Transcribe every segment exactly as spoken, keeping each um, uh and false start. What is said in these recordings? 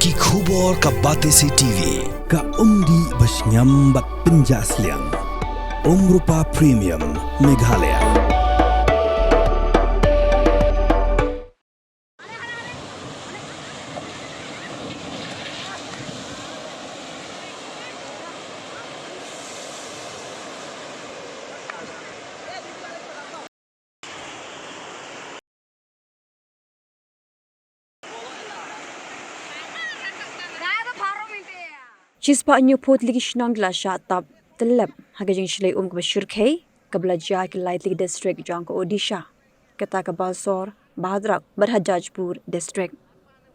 Ki khubor ka Batesi T V, ka umdih ba shngiam bad pynjah sliang. Umrupa Premium, Meghalaya. Shispah hynñiewphew tylli ki shnong ki la shah tap tyllep ha ka jingshlei um kaba shyrkhei kaba la jia ha ki lai tylli ki district jong ka Odisha, kata ka Balladsor, Bhadrak bad ha Jajpur district.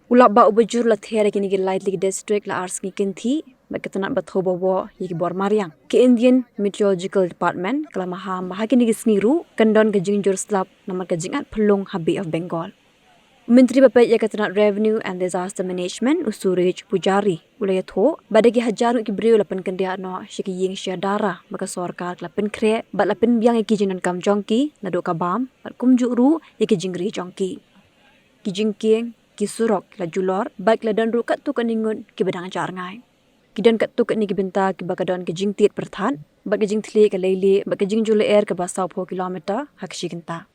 U lap bah uba jur la ther ha kine ki lai tylli ki district la ar sngi kynthih bad ka tnat ba thew ba woh ïa ki bor mariang. Ka Indian Meteorological Department ka la maham ba ha kine ki sngi ruh kan don ka jingjur slap namar ka jingat phyllung ha Bay of Bengal. U Myntri ba peit ïa ka tnat Revenue and Disaster Management, u Suresh Pujari, u la ïathuh ba da ki hajar ngut ki briew la pynkynriah noh sha ki ïing sha dara ba ka sorkar ka la pynkhreh bad la pynbiang ïa ki jingdonkam jong ki, naduh ka bam bad kumjuh ruh ïa ki jingri jong ki. Ki jingkieng, ki surok ki la julor bad ki la don ruh katto katne ngut kiba dang jar rngai. Ki don katto katne ki bynta kiba ka don ka jingtied pyrthat bad ka jingthylliej ka leilieh bad ka jingjur lyer kaba sawphew kilometer ha ka shi kynta.